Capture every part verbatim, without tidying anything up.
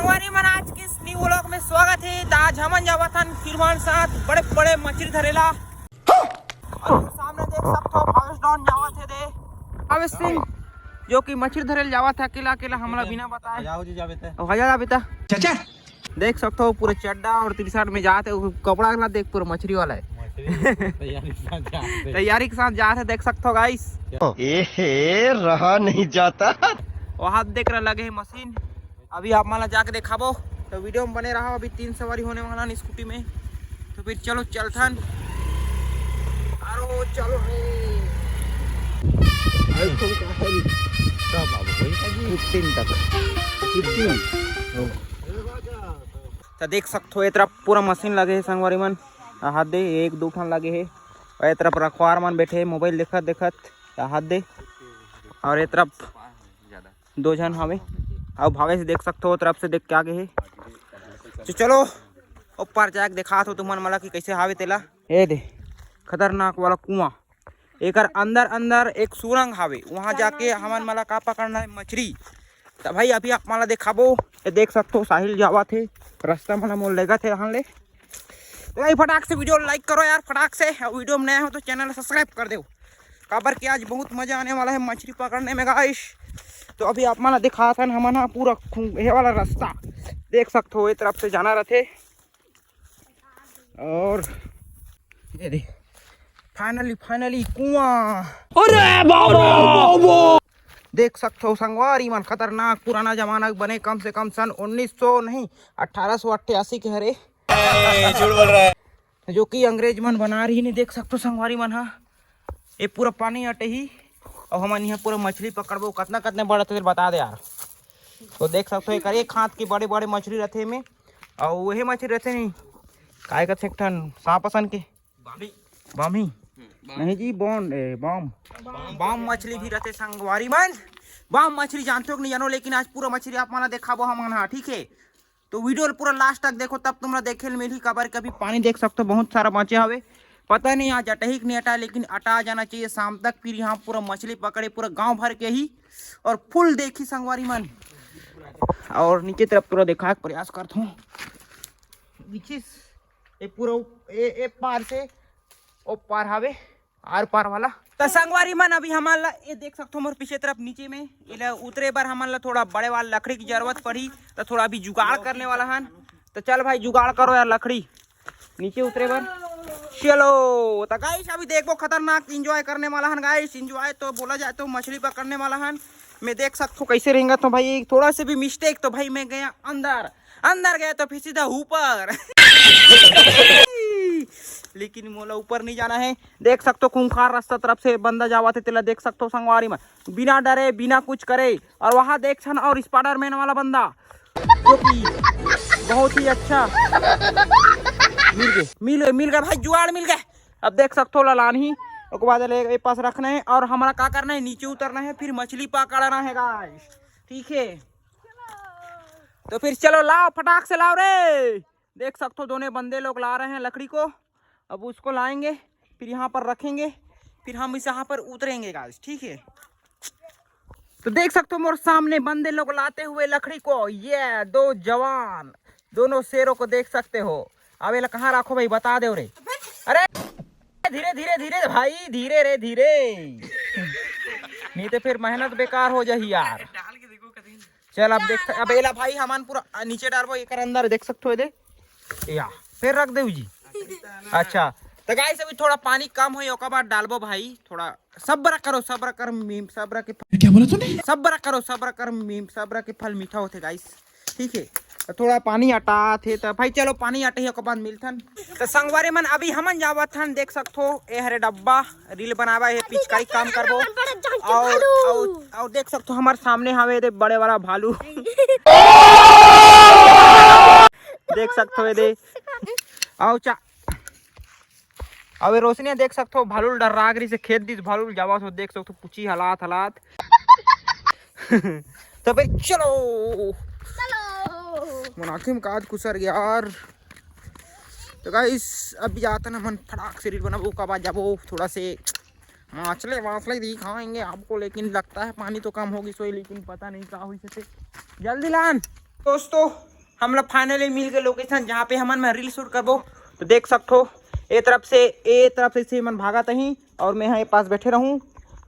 संगवारी मन, आज के इस न्यू व्लॉग में स्वागत है। त आज हमन जावत हन फिर मन साथ बड़े बड़े मछली धरेला। और सामने देख सकथो भावेश डॉन जावत है दे। भावेश सिंह जो कि मछली धरेल जावत है अकेला अकेला, हमला बिना बताए। जाओ जी, जाबे ते। अब हजा जाबे ता। चाचा। देख सकथो पूरा चड्डा और टी-शर्ट में जात है, वो कपड़ा ला देख पूरा मछली वाला है। मछली तैयारी के साथ जात है। तैयारी के साथ जात है, देख सकथो गाइस। एहे, रहा नहीं जाता। वहाँ देख रहा लगे है मशीन। अभी आप मन ला जाके देखाबो, तो वीडियो में बने रहो। अभी तीन सवारी होने वाला है स्कूटी में, तो फिर चलो चलथन। अरे चलो रे। फिफ्टीन तक। फिफ्टीन। तो देख सकथो, ए तरफ पूरा मशीन लगे है संगवारी मन। हाथ दे, एक दो ठन लगे है। और ए तरफ रखवार मन बैठे है, मोबाइल देखत देखत। हाथ दे। और ए तरफ दो झन हवे। अउ भावेश देख सकथो, ओ तरफ से देख के आगे हे। तो चलो, ऊपर जाके देखात हो तुमन मला कि कैसे हावे तेला। ए दे, खतरनाक वाला कुआं। एकर अंदर, अंदर एक सुरंग हावे, वहां जाके हमन मला का पकड़ना है, मछली। त भाई, अभी आप मला देखाबो। ये देख सकथो, साहिल जावत हे, रास्ता मला मोर लेगत हे, हन ले। तो भाई, फटाक से वीडियो लाइक करो यार, फटाक से। और वीडियो में नया हो तो चैनल सब्सक्राइब कर दो, काबर कि आज बहुत मजा आने वाला है मछली पकड़ने में गाइस। तो अभी आप मन ला दिखात हन हमन हा पूरा खु-, ये वाला रास्ता देख सकथो, ये तरफ से जाना रहथे। और ये दे, फाइनली, फाइनली कुआं। अरे बाबा! देख सकथो संगवारी मन, खतरनाक पुराना जमाना के बने, कम से कम सन उन्नीस सौ नहीं, अठारह सौ अट्ठासी के हरे। ए, झूठ बोल रहा है। जो कि अंग्रेज मन बना रही ने, देख सकथो संगवारी मन हा, ये पूरा पानी अटे ही। और हमन यहाँ पूरा मछली पकड़बो, कतना कतने बड़ा तेल बता दे यार। तो देख सकथो, एकर एक हाथ के बड़े बड़े मछली रथे एमे। और वही मछली रथे नहीं, काय कथे एक ठन सांप असन के? बामी। बामी? नहीं जी, बॉन्ड, ए, बाम। बाम मछली भी रथे संगवारी मन। बाम मछली जानते हो कि नहीं जानो, लेकिन आज पूरा मछली आप मन ला देखाबो हमन हा, ठीक है? तो वीडियो ल पूरा लास्ट तक देखो, तब तुमला देखे ल मिलही, काबर के अभी पानी देख सकथो बहुत सारा बाँचे हवे। पता नहीं आज अटही कि नहीं अटा, लेकिन अटा जाना चाहिए शाम तक। फिर यहाँ पूरा मछली पकड़े, पूरा गांव भर के ही, और फुल देखी संगवारी मन। और नीचे तरफ पूरा देखा के प्रयास करत हूँ। विचिस, ये पूरा उप-, ए, ए पार से ओ पार हवे। आर पार वाला। त संगवारी मन, अभी हमन ला ये देख सकथो मोर पीछे तरफ नीचे में, एला उतरे बर हमन ला थोड़ा बड़े वाला लकड़ी की जरूरत पड़ी, त थोड़ा अभी जुगाड़ करने वाला हन। त चल भाई, जुगाड़ करो यार लकड़ी नीचे उतरे बर। चलो त गाइस, अभी देखबो, खतरनाक एंजॉय करने वाला हन गाइस। एंजॉय तो बोला जाए तो मछली पकड़ने वाला हन। मैं देख सकथो कैसे रहेंगा, तो भाई थोड़ा से भी मिस्टेक तो भाई मैं गया अंदर, अंदर गया तो फिर सीधा ऊपर। लेकिन मोला ऊपर नहीं जाना है। देख सकथो खूंखार रास्ता तरफ से बंदा जावत हे, तेला देख सकथो संगवारी मन, बिना डरे बिना कुछ करे। और वहाँ देख छन और स्पाइडरमैन वाला बंदा, जो कि बहुत ही अच्छा। मिल गए, मिल गए, मिल गए भाई, जुगाड़ मिल गए। अब देख सकथो ललान ही, ओकर बाद ले ए पास रखना है और हमारा का करना है, नीचे उतरना है, फिर मछली पकड़ना है गाइस, ठीक है। तो फिर चलो, लाओ, फटाक से लाओ रे। देख सकथो दोनों बंदे लोग ला रहे हैं लकड़ी को। अब उसको लाएंगे, फिर यहाँ पर रखेंगे, फिर हम इस यहाँ पर उतरेंगे गाइस, ठीक है। तो देख सकते हो मोर सामने बंदे लोग लाते हुए लकड़ी को, ये दो जवान, दोनों शेरों को देख सकते हो। अब एला कहाँ रखो भाई, बता दो रे। अरे धीरे धीरे धीरे भाई, धीरे रे धीरे। नहीं तो फिर मेहनत बेकार हो जाही यार। चल अब देख, अब एला भाई हमन पूरा नीचे डालबो, एकर अंदर देख सकते हो, दे या फिर रख दे जी। अच्छा, तो गाइस अभी थोड़ा पानी कम होई, ओकर बाद डालबो भाई। थोड़ा सब्र करो, सब्र कर मीम, सब्र के फल, क्या बोला तूने? सब्र करो, सब्र कर मीम, सब्र के फल मीठा होथे गाइस, ठीक है। तो थोड़ा पानी अटात हे, तो भाई चलो पानी अटही, ओकर बाद मिलथन। तो संगवारी मन, अभी हमन जावत हन, देख सकथो, ए हरे डब्बा, रील बनावा हे, पिचकारी काम करबो। और, और, और देख सकथो, हमारे सामने हवे दे बड़े वाला भालू। देख सकथो, ये दे। आओ चा-, अबे रोशनी देख सकथो, भालू ल डर्रा गे रिहिसे, खेद दिस भालू ल जावत हो, देख सकथो, पूछी हलात, हलात। तो फिर चलो। चलो। मन आँखी में काज कुसर गया यार। तो गाइस, अब जातन हमन फटाक से रील बनाबो, ओकर बाद जाबो थोड़ा से माछले वाछले दिखाएंगे आपको, लेकिन लगता है पानी तो कम होगी सोई, लेकिन पता नहीं का होई से। जल्दी लान। दोस्तों, हम लोग फाइनली मिल के लोकेशन जहाँ पे हमन में रील शूट करबो। तो देख सकथो, ए तरफ से, ए तरफ से, से मन भागत ही और मैं यहाँ पास बैठे रहूँ।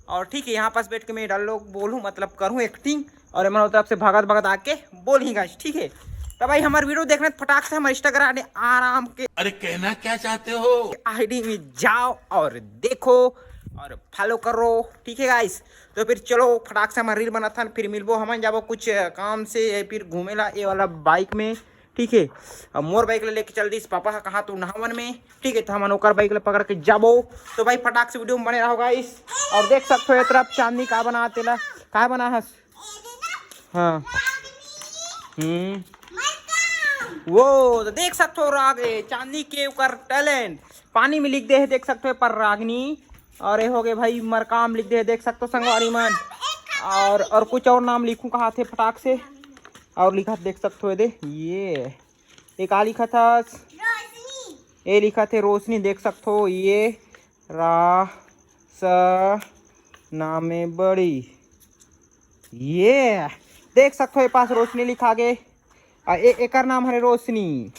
और ठीक है, यहाँ पास बैठ के मैं डायलॉग बोलूँ, मतलब करूँ एक्टिंग, और एमन ओ तरफ से भागत भागत आके बोलही गाइस, ठीक है। तो भाई हमारे वीडियो देखने फटाक से हमारे इंस्टाग्राम आराम के, अरे कहना क्या चाहते हो? आईडी में जाओ और देखो और फॉलो करो, ठीक है गाइस। तो फिर चलो फटाक से हमारे रील बनाथन, फिर मिलबो, हमन जाबो कुछ काम से, फिर घूमे ला ये वाला बाइक में, ठीक है। अब मोर बाइक ले लेके चल दिस पापा ह कहाँ तो नहावन में, ठीक है। तो हमन ओकर बाइक ले पकड़ के जाबो। तो भाई फटाक से वीडियो में बने रहो गाइस। और देख सकते हो ये तरफ चांदनी का बना तेला, का बना हस? हाँ। हम्म। वो तो देख सकते हो राग, चांदनी के ऊपर टैलेंट। पानी में लिख दे है, देख सकते हो, पर रागनी। और ये हो गए भाई मरकाम लिख दे है, देख सकते हो संगवारी मन। और और कुछ और नाम लिखूं कहा थे फटाक से। और लिखा देख सकते हो दे, ये, ये का लिखा था? ये लिखा थे रोशनी, देख सकते हो ये रा स नामे बड़ी। ये देख सकते हो, ये पास रोशनी लिखा गे। आ, ए, एकर नाम हरे रोशनी।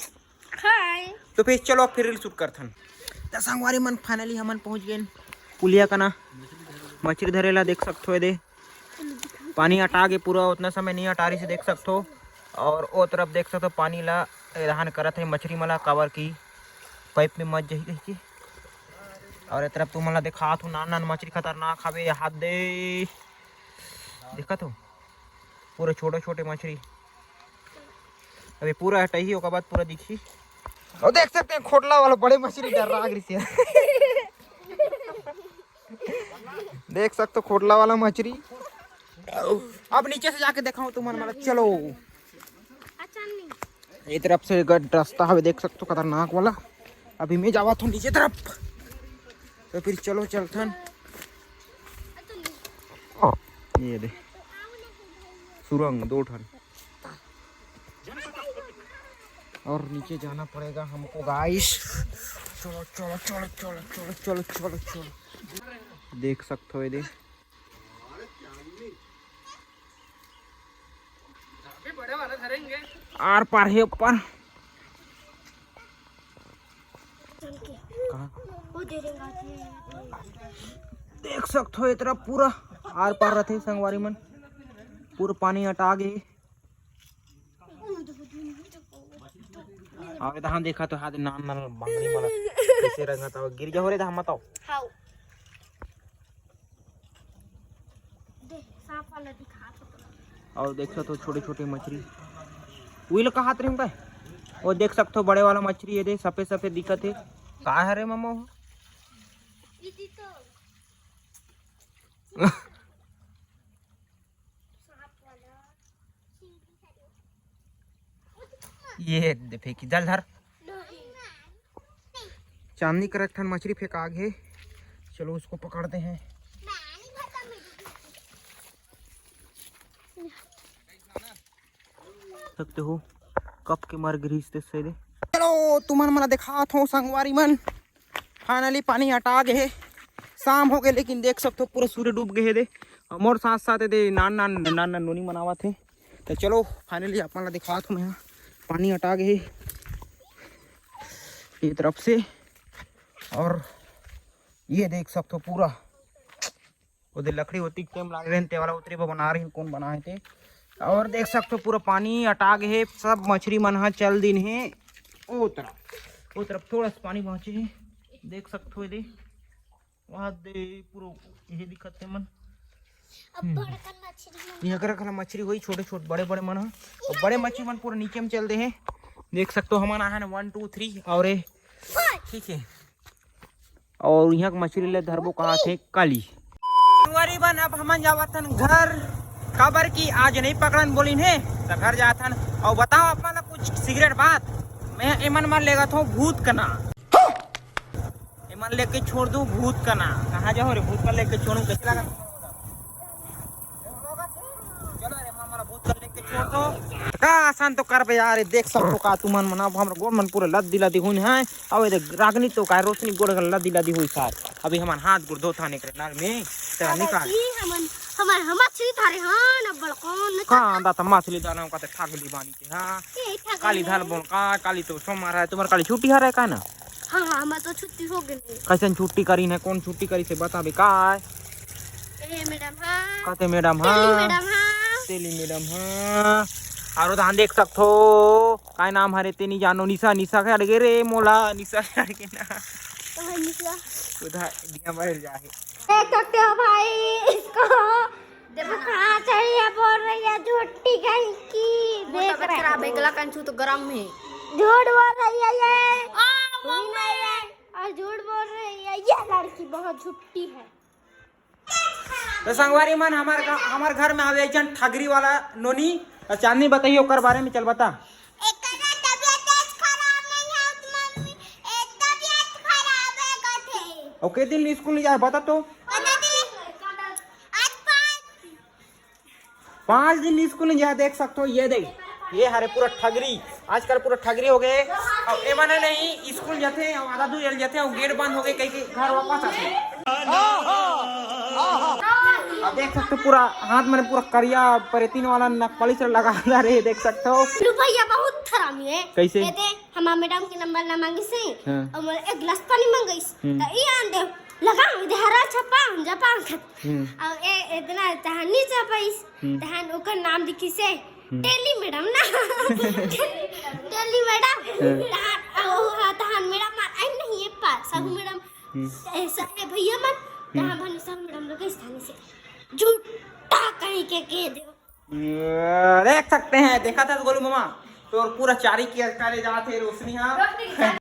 हाय। तो फिर चलो, फिर रील शूट करथन। त संगवारी मन, फाइनली हमन पहुंच गए पुलिया कना। मछली धरे ला देख सकते हो, दे पानी अटा गे पूरा, उतना समय नहीं अटा रही से देख सकते हो। और ओ तरफ देख सकते हो, पानी ला एलान करत है मछली मला, काबर की पाइप में मत जही कहिके। और ए तरफ तुमन ला दिखात हूँ, नान नान मछली खतरनाक हवे, हाथ दे। देखत हो, पूरा छोटे छोटे मछली। अभी पूरा हटाई, ओकर बाद पूरा दिखी। और देख सकते हैं, खोटला वाला बड़े मछली डर रहा से। देख सकते हो, खोटला वाला मछली। अब नीचे से जाके दिखाऊं तुमन, मतलब, चलो। ये तरफ से गड रास्ता हवे, देख सकते हो, खतरनाक वाला। अभी मैं जावा थो नीचे तरफ, तो फिर चलो चलथन। ये दे सुरंग दो ठन, और नीचे जाना पड़ेगा हमको गाइस। चलो चलो चलो चलो चलो चलो चलो चलो चलो। देख सकते हो ये दे आर पार हे ऊपर। कहाँ? देख सकते हो, इतना पूरा आर पार रहते संगवारी मन, पूरा पानी अटा गे। और धान देखा तो हाथ नान नान बांगड़ी मन कैसे रंगत हो, गिर जाओ रे धान मत आओ। दे, सांप वाला दिखा तो तोला। और देख सकते हो छोटे छोटे मछली, वही लोग कहात रहे का। वो देख सकते हो बड़े वाला मछली, ये दे सफेद सफेद दिखत है। का है रे मामा वो? इति तो सांप वाला। ये दे फेंकी, जल धर। चांदनी करा एक ठन मछली फेंका गे। चलो उसको पकड़ते हैं। सकते हो कब के मर गिरिस ते से दे। चलो तुमन मन दिखात हो संगवारी मन, फाइनली पानी हटा गे हे। शाम हो गे लेकिन देख सकते हो पूरा सूर्य डूब गे हे दे। और मोर साथ साथ दे नान नान नान नान नोनी मनावत हे। तो चलो फाइनली आप मन ला दिखात हूँ मैं, पानी हटा गे हे ये तरफ से। और ये देख सकते हो पूरा ओदे लकड़ी ओती टाइम लागे रहिन ते वाला उतरे बर बना रहिन, कौन बनाए ते। और देख सकते हो पूरा पानी अटा गे हे, सब मछली मन हा चल दिन हे। ओ तरफ, ओ तरफ थोड़ा सा पानी बाँचे हे, देख सकते हो एदे। वहाँ दे पूरा ये दिखत हे मन। अब बड़कन मछली मन। यहाँ कर रखना मछली होई, छोटे छोटे बड़े बड़े मन ह। और बड़े मछली मन पूरा नीचे में चल दे हे। देख सकते हो हमन आए हैं वन टू थ्री और ये ठीक है। और यहाँ के मछली ले धरबो कहा थे काली। संगवारी मन अब हमन जावत हन घर, काबर कि आज नहीं पकड़न बोलिन हे, त घर जात हन। और बताओ आप मन ला कुछ सीक्रेट बात, मैं एमन मन लेगत हूँ भूत कना। एमन लेके छोड़ दूँ भूत कना। कहाँ जाओ रे भूत कना लेके छोड़ूँ, कैसे लगा? चलो रे, एमन मन भूत कना लेके छोड़ दो। का आसान तो करबे यार, देख सकथो का तुमन मन, अब हमर गोड़ मन पूरा लद्दी लद्दी होइन हे। अब ये देख, रागनी तो का रोशनी गोड़ लद्दी लद्दी होइस हे। अभी हमन हाथ गोड़ धोथन एकरे नल में, तेरा निकाल। दादाजी, हमन, हमन, हमर छुई थारे हन, अब बड़कन का दादा मछली दाना का ते ठगली बानी के, हाँ? ए, ठगली काली नहीं। धर बोल का, काली तो सोमवार हे, तुम्हर काली छुट्टी हरे का ना? हाँ, हाँ, हमर तो छुट्टी हो गई। कैसन छुट्टी करिन हे, कौन छुट्टी करिस हे बताबे का? ए, मैडम, हाँ। कते मैडम, तेली हाँ? मैडम, हाँ। तेली मैडम, हाँ। अउ धान देख सकथो, काय नाम हरे तेनी जानो, निशा, निशा के अड़गे रे मोला, निशा के अड़गे ना। कहाँ निशा? उधा दिया मर जाहे। देख सकते हो भाई, इसको कहाँ चढ़िया बोल रही है, झूठी कहीं की। देख रहे हो। खराब है, गला कंचू तो गरम है। झूठ बोल रही है ये। आ, मम्मी। और झूठ बोल रही है ये लड़की, बहुत झूठी है। तो संगवारी मन, हमार गा-, हमार घर में आवे एक जन ठगरी वाला नोनी। तो चांदनी, बताइए ओकर बारे में, चल बता। एकरा तबियत आज खराब नहीं है, मम्मी। ए, तबियत खराब है, कथे। ओके, दिन स्कूल नहीं जाए, बता तो। कथे दिन? आज पाँच। पाँच दिन स्कूल नहीं जाए, देख सकते हो, ये देख, ये हरे पूरा ठगरी, आजकल पूरा ठगरी हो गए। अब एमन नहीं स्कूल जाते हैं, अब आधा दूर चल जाते हैं, अब गेट बंद हो गए, कहीं के घर वापस आते हैं। अब देख सकते हो, पूरा हाथ में पूरा करिया परेतीन वाला नकपालिश लगा रहे, देख सकते हो। लो भैया, बहुत हरामी है। कैसे? कहते, हमार मैडम के नंबर ना मांगिस हे, हाँ। और मोला एक गिलास पानी मांगिस, हम्म। तो ई आन दे, लगा दे, हरा छपा, जपा। हम्म। और ए, इतना तहान नहीं चपाइस, हम्म। तहान ओकर नाम लिखिस हे, हम्म। तेली मैडम ना। तेली मैडम। हाँ। तहान, ओ, हाँ, तहान मैडम मार, आई नहीं, ये पास, साहू हम्म। मैडम, हम्म। ऐसा है भैया मन, हम्म। तहान भन साहू मैडम लोग स्थानीय से झूठा कहीं के कह दे। ये देख सकते हैं, देखा था गोलू मामा, तो पूरा चारी के करे जात हे रोशनी हा। रोशनी के चारी